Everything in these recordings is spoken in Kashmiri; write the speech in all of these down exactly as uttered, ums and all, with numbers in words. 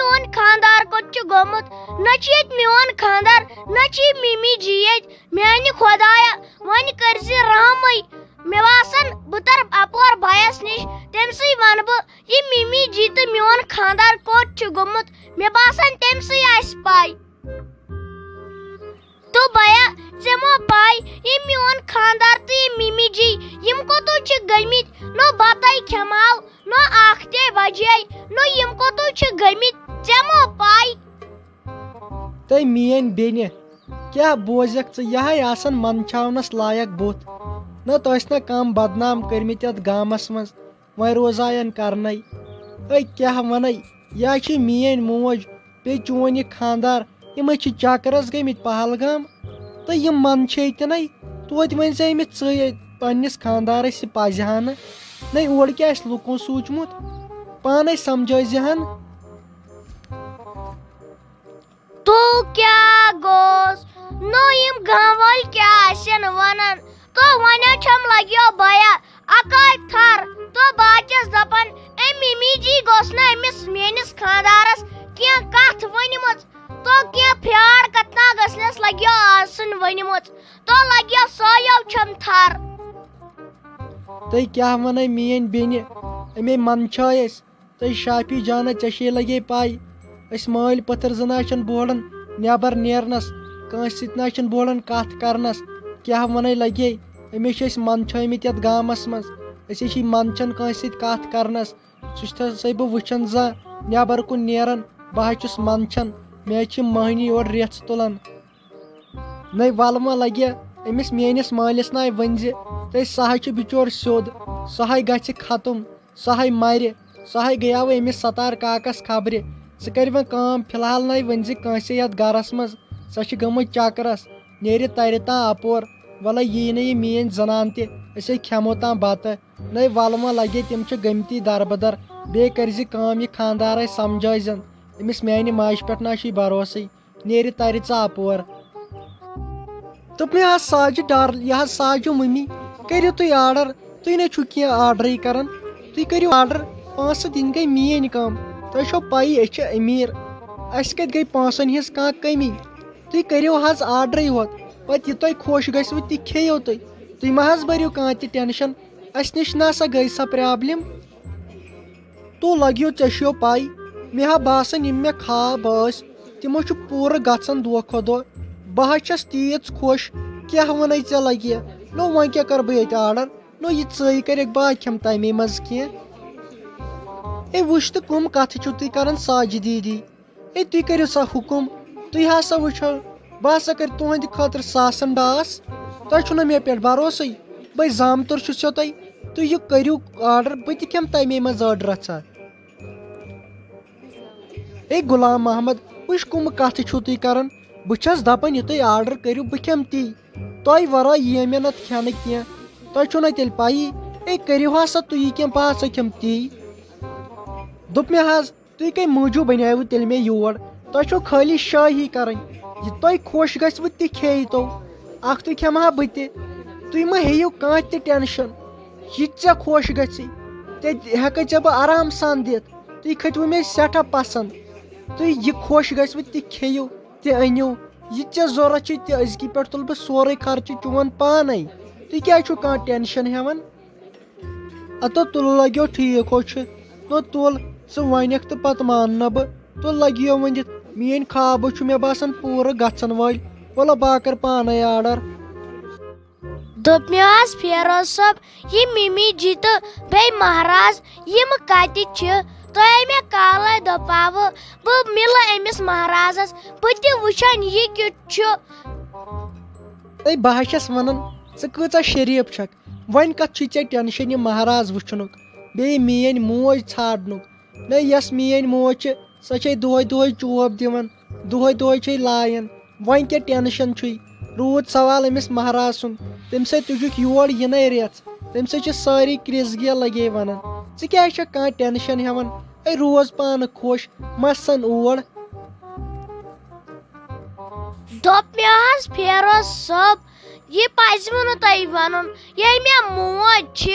میون خاندار کوٚت چھُ گوٚمُت؟ نہ چھُ ییٚتہِ میون خاندار، نہ چھُ یہِ مِمی جی ییٚتہِ۔ میانہِ خۄدایا، وۄنۍ کٔرزِ رحمٕے۔ مےٚ باسان، بہٕ ترٕ اپور بھیَس نِش، تٔمۍ سٕے وَنہٕ بہٕ، یہِ مِمی جی تہٕ میون خاندار کوٚت چھُ گوٚمُت۔ مےٚ باسان، تٔمۍ سٕے آسہِ پَے۔ تو بیا، ژےٚ ما پَے، یہِ میون خاندار تہٕ یہِ مِمی جی، یِم کوٚتو چھِ گٔمٕتۍ؟ نہ بَتَے کھٮ۪مہو، نہ اَکھ تہِ بَجے، نہ یِم کوٚتو چھِ گٔمٕتۍ، ژےٚ ما پَے؟ تہٕ میٲنۍ بیٚنہِ، کیٛاہ بوزکھ ژٕ؟ یہِ ہاے آسن منٛدچھاونس لایق بُتھ۔ نہ تہٕ ٲسۍ نہ کم بدنام کٔرمٕتۍ یتھ گامس منٛز، وۄنۍ روزاین کرنے۔ ہے کیٛاہ ونَے، یا چھِ میٲنۍ موج، بیٚیہِ چون یہِ خاندار، یِم ہے چھِ چکرس گٔمٕتۍ پہلگام۔ تہٕ یِم منٛدچھے تہِ نے، توتہِ ؤنۍ زِ أمِس ژٕے پننِس خاندارس، یہِ پزِ ہا نہٕ۔ نے اورٕ کیٛاہ آسہِ لُکو سوٗنٛچمُت، پانے سمجھٲے زِ ہن۔ تو کیٛاہ گوٚوس؟ نو یِم گامہٕ وٲلۍ کیٛاہ آسن ونان؟ تو وۄنۍ چھم لگیو بیا اکاے تھر۔ تو بہٕ چھس دپان، أمۍ مِمی جی گوٚژھ نہٕ أمِس میٲنِس خاندارس کینٛہہ کتھ ؤنمٕژ۔ تو کینٛہہ پھیار کتنا گژھنس لگیو آسن ؤنمٕژ۔ تو لگیو سایو چھم تھر۔ تُہۍ کیٛاہ ونے میٲنۍ بیٚنہِ؟ أمے منٛدچھٲے أسۍ۔ تہٕ شافی جانہ، ژےٚ چھے لگے پاے، أسۍ مٲلۍ پٔتھر زٕ نہ چھِنہٕ بوڑان نٮ۪بر نیرنس، کٲنٛسہِ سۭتۍ نہ چھِنہٕ بوڑان کتھ کرنس۔ کیٛاہ ونے لگے، أمِس چھِ أسۍ منٛدچھٲمٕتۍ یتھ گامس منٛز، أسۍ چھِ منٛدچھان کٲنٛسہِ سۭتۍ کتھ کرنس۔ سُہ چھُ تھسے بہٕ وٕچھان زانٛہہ نٮ۪بر کُن نیران، بہٕ حظ چھُس منٛدچھان، مےٚ حظ چھِ مٔہنی اورٕ رژھ تُلان۔ نَے وَلہٕ وۄنۍ لَگہِ أمِس میٛٲنِس مٲلِس نَے ؤنۍ زِ، تہٕ سُہ ہاے چھُ بِچور سیوٚد، سُہ ہاے گژھِ ختم، سُہ ہاے مَرِ، سُہ ہاے گٔیاوٕ أمِس ستار کاکَس خبرِ۔ ژٕ کَرِ وۄنۍ کٲم، فی الحال نَے ؤنۍ زِ کٲنٛسے یَتھ گَرَس منٛز، سۄ چھِ گٔمٕژ چَکرَس، نیرِ تَرِ تام اَپور، وَلَے یی نہٕ یہِ میٛٲنۍ زَنان تہِ، أسے کھٮ۪مو تام بَتہٕ۔ نَے وَلہٕ وۄنۍ لَگے، تِم چھِ گٔمتی دَربٕدَر، بیٚیہِ کٔرۍ زِ کٲم، یہِ خانٛدار آسہِ سَمجھٲے زٮ۪ن، أمِس میٛانہِ ماجہِ پٮ۪ٹھ نہ چھُے بَروسٕے۔ نیرِ تَرِ ژٕ اَپور۔ دوٚپ مےٚ، حظ ساجہِ ڈار، یہِ حظ ساجہِ مٔمی، کٔرِو تُہۍ آرڈر، تُہۍ نَے چھُو کینٛہہ آرڈرٕے کَران، تُہۍ کٔرِو آرڈر، پونٛسہٕ دِنۍ گٔے میٛٲنۍ کٲم، تۄہہِ چھو پَیی أسۍ چھِ أمیٖر، اَسہِ کَتہِ گٔے پونٛسَن ہِنٛز کانٛہہ کٔمی، تُہۍ کٔرِو حظ آرڈرٕے یوت، پَتہٕ یہِ تۄہہِ خۄش گژھِوٕ تہِ کھیٚیِو تُہۍ، تُہۍ مہ حظ بٔرِو کانٛہہ تہِ ٹٮ۪نشَن، اَسہِ نِش نہ سا گٔے سۄ پرٛابلِم۔ تو لگیو ژےٚ چھُیو پَے، مےٚ ہا باسان یِم مےٚ خواب ٲسۍ، تِمو چھُ پوٗرٕ گژھان دۄہ کھۄتہٕ دۄہ۔ بہٕ ہا چھَس تیٖژ خۄش، کیٛاہ وَنَے ژےٚ لگہِ؟ نو وۄنۍ کیٛاہ کَرٕ بہٕ ییٚتہِ آرڈر؟ نو یہِ ژٕے کَرٮ۪کھ، بہٕ ہا کھٮ۪مہٕ تَمے منٛز کینٛہہ۔ ہے وٕچھ تہٕ کٕم کَتھٕ چھِو تُہۍ کَران ساجہِ دیٖدی؟ ہے تُہۍ کٔرِو سا حُکُم، تُہۍ ہسا وٕچھو، بہٕ ہسا کَرٕ تُہٕنٛدِ خٲطرٕ ساسَن ڈاس۔ تۄہہِ چھُو نہ مےٚ پٮ۪ٹھ بروسٕے، بہٕ زامتُر چھُسو تۄہہِ، تُہۍ یہِ کٔرِو آرڈر، بہٕ تہِ کھٮ۪مہٕ تَمے منٛز أڑ رَژھا۔ اے غلام محمد، وٕچھ کٕم کتھٕ چھِو تُہۍ کران؟ بہٕ چھَس دپان یہِ تُہۍ آرڈر کٔرِو بہٕ کھٮ۪مہٕ تی۔ تۄہہِ ورٲے یِیہِ مےٚ نتہٕ کھٮ۪نہٕ کینٛہہ۔ تۄہہِ چھُو نہ تیٚلہِ پَیی؟ اے کٔرِو حظ سا تُہۍ یہِ کینٛہہ، بہٕ ہسا کھٮ۪مہٕ تی۔ دوٚپ مےٚ حظ، تُہۍ کَمہِ موٗجوٗب بَنیوٕ تیٚلہِ مےٚ یور؟ تۄہہِ چھو خٲلی شٲہی کَرٕنۍ۔ یہِ تۄہہِ خۄش گژھِوٕ تہِ کھیٚیتو۔ اَکھتُے کھٮ۪مہٕ ہا بہٕ تہِ۔ تُہۍ مہ ہیٚیِو کانٛہہ تہِ ٹٮ۪نشَن۔ یہِ ژےٚ خۄش گژھی، تہِ ہٮ۪کَے ژےٚ بہٕ آرام سان دِتھ۔ تُہۍ کھٔتوٕ مےٚ سٮ۪ٹھاہ پَسنٛد۔ تُہۍ یہِ خۄش گژھِوٕ تہِ کھیٚیِو، تہِ أنِو۔ یہِ ژےٚ ضوٚرَتھ چھُے تہِ أزکی پٮ۪ٹھ تُلہٕ بہٕ سورُے خرچہٕ چون پانَے۔ تُہۍ کیٛازِ چھُو کانٛہہ ٹٮ۪نشَن ہٮ۪وان؟ اَدٕ تُل لَگیو ٹھیٖک ہو چھُ۔ نو تُل، ژٕ وَنَکھ تہٕ پَتہٕ مانہٕ نہٕ بہٕ۔ تُل لَگیو ؤنِتھ، میٛٲنۍ خواب چھُ مےٚ باسان پوٗرٕ گژھن وٲلۍ۔ وَلہٕ بہٕ ہا کَرٕ پانَے آرڈر۔ دوٚپ مےٚ حظ فیروز صٲب، یہِ مِمی جی تہٕ بیٚیہِ مہراز، یِم کَتہِ چھِ؟ تۄہہِ مےٚ کالے دوٚپاوٕ، بہٕ مِلہٕ أمِس مہرازس، بہٕ تہِ وٕچھن یہِ کیُتھ چھُ۔ اے بہٕ ہا چھَس وَنان، ژٕ کۭژاہ شریٖف چھَکھ۔ وۄنۍ کَتھ چھُے ژےٚ ٹٮ۪نشَن یہِ مہراز وٕچھنُک، بیٚیہِ میٛٲنۍ موج ژھانٛڈنُک؟ نہ، یۄس میٛٲنۍ موج چھِ، سۄ چھے دۄہَے دۄہَے چوب دِوان، دۄہَے دۄہَے چھے لایان۔ وۄنۍ کیٛاہ ٹٮ۪نشَن چھُے؟ روٗد سوال أمِس مہراز سُنٛد، تٔمۍ سۭتۍ تُجُکھ یور یِنَے رٮ۪ژھ، تٔمۍ سۭتۍ چھِ سٲری کرٛس گیل لگے وَنان۔ ژٕ کیٛازِ چھَکھ کانٛہہ ٹٮ۪نشَن ہٮ۪وان؟ ہے روز پانہٕ خۄش، مَسَن اور۔ دوٚپ مےٚ حظ فیروز صٲب، یہِ پَزِوٕ نہٕ تۄہہِ وَنُن، ییٚلہِ مےٚ موج چھِ،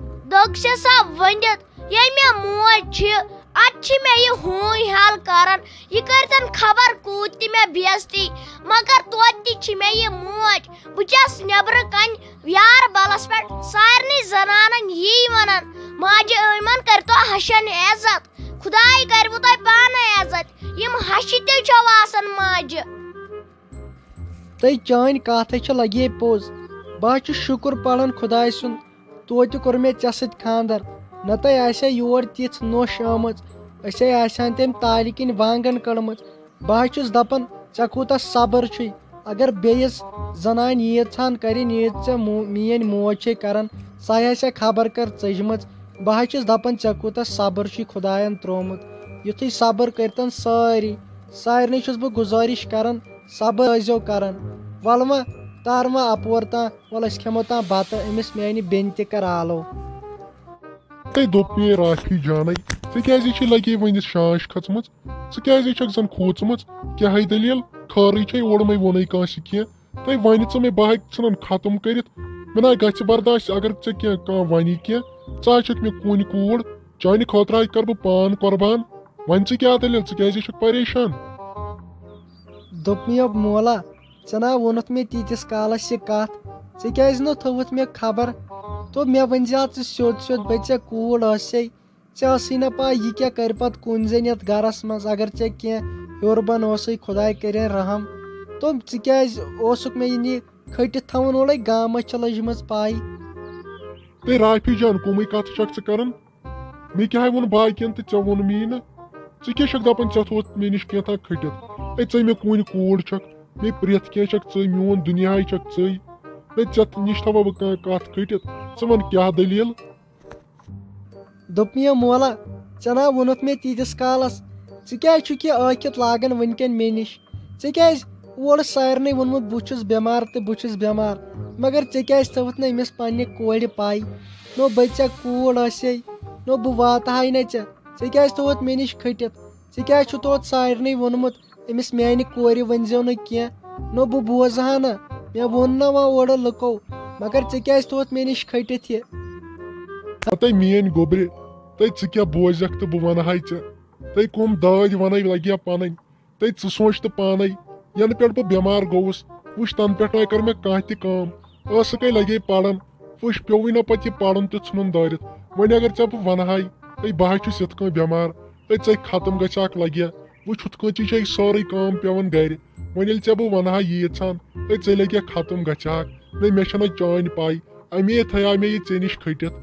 دوٚگ چھےٚ سۄ ؤنِتھ، ییٚلہِ مےٚ موج چھِ، اتہِ چھِ مےٚ یہِ ہوٗنۍ حال کران، یہِ کٔرتن خبر کوٗت تہِ مےٚ بے عزتی، مگر توتہِ تہِ چھِ مےٚ یہِ موج۔ بہٕ چھَس نیٚبرٕ کنہِ یار بلس پٮ۪ٹھ سارنٕے زنانن یی ونان، "ماجہِ ٲیمن کٔرتو ہشن عزت، خداے کرِوٕ تۄہہِ پانے عزت، یِم ہشہِ تیٚلہِ چھو آسان ماجہِ۔" تہٕ چٲنۍ کتھ ہے چھِ لگے پوٚز۔ بہٕ حظ چھُس شُکُر پران خداے سُنٛد، توتہِ کوٚر مےٚ ژےٚ سۭتۍ خانٛدر، نتہٕ آسہِ ہا یور تِژھ نوٚش آمٕژ، أسۍ ہے آسہِ ہن تٔمۍ تالہِ کِنۍ وانگن کٔڑمٕژ۔ بہٕ حظ چھُس دپان، ژےٚ کوٗتاہ صبر چھُے، اگر بیٚیِس زنانہِ ییٖژ ہن کرِ، ییٖژ ژےٚ مو-، میٲنۍ موج چھے کران، سۄ آسہِ ہا خبر کر ژٔجمٕژ۔ بہٕ حظ چھُس دپان، ژےٚ کوٗتاہ صبر چھُے خداین تروومُت، یُتھُے صبر کٔرتن سٲری۔ سارنٕے چھُس بہٕ گُزٲرِش کران، صبر ٲسۍزیو کران۔ وَلہٕ وۄنۍ تار وۄنۍ اَپور تام، وَلہٕ أسۍ کھٮ۪مو تام بَتہٕ، أمِس میٛانہِ بیٚنہِ تہِ کر آلو۔ تۄہہِ دوٚپ مےٚ رافی جانَے، ژےٚ کیٛازِ چھِ لگے وۄنۍ یہِ شانٛش کھٔژمٕژ؟ ژٕ کیٛازِ چھَکھ زَن کھوٗژمٕژ؟ کیٛاہ ہے دٔلیٖل؟ خٲرٕے چھے، اورٕ مَے ووٚنُے کٲنٛسہِ کینٛہہ۔ تۄہہِ وَنہِ ژٕ مےٚ، بہٕ ہَے ژھٕنَن ختم کٔرِتھ۔ مےٚ نہ گژھِ برداش، اگر ژےٚ کینٛہہ کانٛہہ وَنہِ کینٛہہ، ژٕ ہَے چھَکھ مےٚ کُنہِ کوٗر، چانہِ خٲطرٕ ہَے کَرٕ بہٕ پان قۄربان۔ وۄنۍ ژٕ کیٛاہ دٔلیٖل؟ ژٕ کیٛازِ چھَکھ پریشان؟ دوٚپمَے، "یو مولا، ژےٚ نا ووٚنُتھ مےٚ تیٖتِس کالَس یہِ کَتھ، ژےٚ کیٛازِ نہٕ تھٲوٕتھ مےٚ خبر؟ تو مےٚ ؤنۍ زِ ہا ژٕ سیوٚد سیوٚد، بہٕ ژےٚ کوٗر ٲسے، ژےٚ ٲسٕے نہ پَے یہِ کیٛاہ کَرِ پَتہٕ کُنۍ زٔنۍ یَتھ گَرَس منٛز، اگر ژےٚ کینٛہہ ہیوٚر بۄن اوسُے، خۄداے کٔرِنۍ رحم۔ تو ژٕ کیٛازِ اوسُکھ مےٚ یہِ نہِ کھٔٹِتھ تھاوُن اورَے گامَس چھِ لٔجمٕژ پَے؟" تہٕ رافی جان، کُمٕے کَتھٕ چھَکھ ژٕ کَران؟ مےٚ کیٛاہ ووٚن باقین تہٕ ژےٚ ووٚن مے نہٕ؟ ژٕ کیٛاہ چھَکھ دَپان ژےٚ تھوٚوُتھ مےٚ نِش کینٛہہ تام کھٔٹِتھ؟ اے، ژٕ مےٚ کُنہِ کوٗر چھَکھ، مےٚ پرٛٮ۪تھ کینٛہہ چھَکھ ژٕے، میون دُنیاہٕے چھَکھ ژٕے۔ ہے، ژےٚ نِش تھاوَا بہٕ کانٛہہ کَتھ کھٔٹِتھ؟ ژٕ وَن کیٛاہ دٔلیٖل؟ دوٚپمَے، "یو مولا، ژےٚ نا ووٚنُتھ مےٚ تیٖتِس کالَس، ژٕ کیٛازِ چھُکھ یہِ ٲکھِتھ لاگان وٕنۍکٮ۪ن مےٚ نِش؟ ژےٚ کیٛازِ اورٕ سارنٕے ووٚنمُت بہٕ چھُس بٮ۪مار تہٕ بہٕ چھُس بٮ۪مار، مگر ژےٚ کیٛازِ تھٲوٕتھ نہٕ أمِس پنٛنہِ کورِ پَے؟ نو بہٕ ژےٚ کوٗر ٲسے، نو بہٕ واتہٕ ہاے نہ ژےٚ، ژےٚ کیٛازِ تھوٚوُتھ مےٚ نِش کھٔٹِتھ؟ ژےٚ کیٛازِ چھُتھ توتہِ سارنٕے ووٚنمُت أمِس میٛانہِ کورِ ؤنۍزیو نہٕ کینٛہہ؟ نو بہٕ بوزٕ ہا نہ، مےٚ ووٚن نہ وۄنۍ اورٕ لُکو، مگر ژےٚ کیٛازِ تھوٚوُتھ مےٚ نِش کھٔٹِتھ یہِ؟" ہتے میٲنۍ گوٚبرِ، تہٕ ژٕ کیٛاہ بوزکھ تہٕ بہٕ وَنہٕ ہاے ژےٚ۔ تہٕ کٕم دٲدۍ وَنَے لَگہِ ہا پَنٕنۍ۔ تہٕ ژٕ سونٛچ تہٕ پانَے، یَنہٕ پٮ۪ٹھ بہٕ بٮ۪مار گوٚوُس، وٕچھ تَنہٕ پٮ۪ٹھ نَے کٔر مےٚ کانٛہہ تہِ کٲم۔ ٲسٕکَے لَگے پَران، وٕچھ پیوٚوُے نہ پَتہٕ یہِ پَرُن تہِ ژھٕنُن دٲرِتھ۔ وۄنۍ اگر ژےٚ بہٕ وَنہٕ ہاے، ہے بہٕ ہا چھُس یِتھ کٔنۍ بٮ۪مار، ہے ژَے ختم گژھِ اَکھ لَگہِ ہا۔ وٕچھ ہُتھ کٔنۍ چھِ چھے سٲرٕے کٲم پٮ۪وان گَرِ۔ وۄنۍ ییٚلہِ ژےٚ بہٕ وَنہٕ ہا ییٖژ ہَن، ہے ژَے لَگہِ ہا ختم گژھِ ہا اَکھ۔ نہ مےٚ چھَنہٕ چٲنۍ پَے، اَمے تھایاو مےٚ یہِ ژےٚ نِش کھٔٹِتھ۔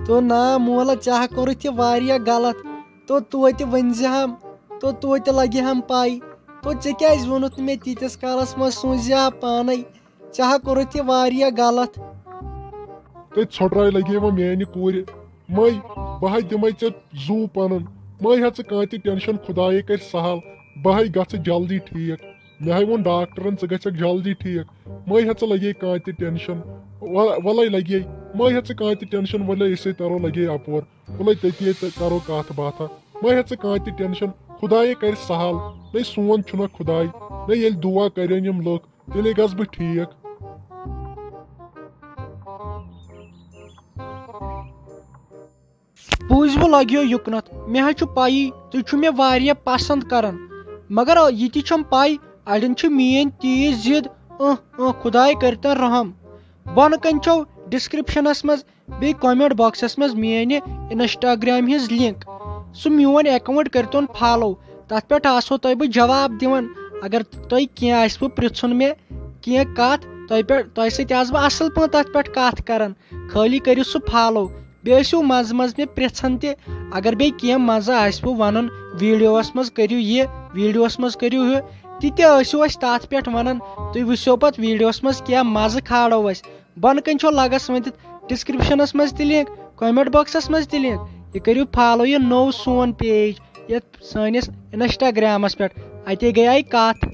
تو نا مولا، ژےٚ ہا کوٚرُتھ یہِ واریاہ غلط۔ تو توتہِ ؤنۍ زِ ہم، تو توتہِ لگہِ ہم پاے۔ تو ژےٚ کیٛازِ ووٚنُتھ نہٕ مےٚ تیٖتِس کالس منٛز سوٗنٛچ زِ ہا پانے؟ ژےٚ ہا کوٚرُتھ یہِ واریاہ غلط۔ تہٕ ژھۄٹراے لگے وۄنۍ میانہِ کورِ۔ مے، بہٕ ہا دِمے ژےٚ زُو پنُن۔ مے ہا ژٕ کانٛہہ تہِ ٹینشن، خدایے کرِ سہل۔ بہٕ ہا گژھٕ جلدی ٹھیٖک۔ مےٚ ہاے ووٚن ڈاکٹرن، ژٕ گژھکھ جلدی ٹھیٖک۔ مے ہا ژٕ لگے کانٛہہ تہِ ٹینشن۔ وَ-، وَلَے لگے۔ مے ہا ژٕ کانٛہہ تہِ ٹینشن، وَلَے أسے ترو لگے اپور۔ وَلَے تٔتی تہٕ کرو کتھ باتھا۔ مے ہا ژٕ کانٛہہ تہِ ٹینشن، خدایے کرِ سہل۔ نے سون چھُنہ خداے، نے ییٚلہِ دُعا کرن یِم لُکھ، تیٚلے گژھٕ بہٕ ٹھیٖک۔ پوٗزۍ وۄنۍ لگیو یُکنتھ، مےٚ حظ چھُ پَیی تُہۍ چھِو مےٚ واریاہ پسنٛد کران، مگر یہِ تہِ چھَم پَے اَڑٮ۪ن چھِ میٛٲنۍ تیٖژ ضد۔ اۭں، اۭں، خداے کٔرۍتن رحم۔ بۄنہٕ کَنہِ چھو ڈسکرپشنس منٛز بیٚیہِ کمنٹ باکسس منٛز میٛانہِ انسٹاگرام ہٕنٛز لنک، سُہ میون اکاؤنٹ کٔرۍتون فالو، تتھ پٮ۪ٹھ آسو تۄہہِ بہٕ جواب دِوان۔ اگر تۄہہِ کینٛہہ آسِوٕ پرژھُن مےٚ، کینٛہہ کتھ تۄہہِ پٮ۪ٹھ، تۄہہِ سۭتۍ آسہٕ بہٕ اصل پٲٹھۍ تتھ پٮ۪ٹھ کتھ کران، خٲلی کٔرِو سُہ فالو۔ بیٚیہِ ٲسِو منٛزٕ منٛزٕ مےٚ پرژھان تہِ، اگر بیٚیہِ کینٛہہ مزٕ آسِوٕ ونُن، ویڈیوس منٛز کٔرِو یہِ، ویڈیوس منٛز کٔرِو ہُہ، تہِ تہِ ٲسِو اسہِ تتھ پٮ۪ٹھ ونان۔ تُہۍ وٕچھِو پتہٕ ویڈیوس منٛز کیٛاہ مزٕ کھالو أسۍ۔ بۄنہٕ کنہِ چھو لگس ؤنِتھ ڈسکرپشنس منٛز تہِ لنک، کمنٹ باکسس منٛز تہِ لنک۔ یہِ کٔرِو فالو یہِ نوٚو سون پیج یتھ سٲنِس انسٹاگرامس پٮ۪ٹھ۔ اتے گٔیے کتھ۔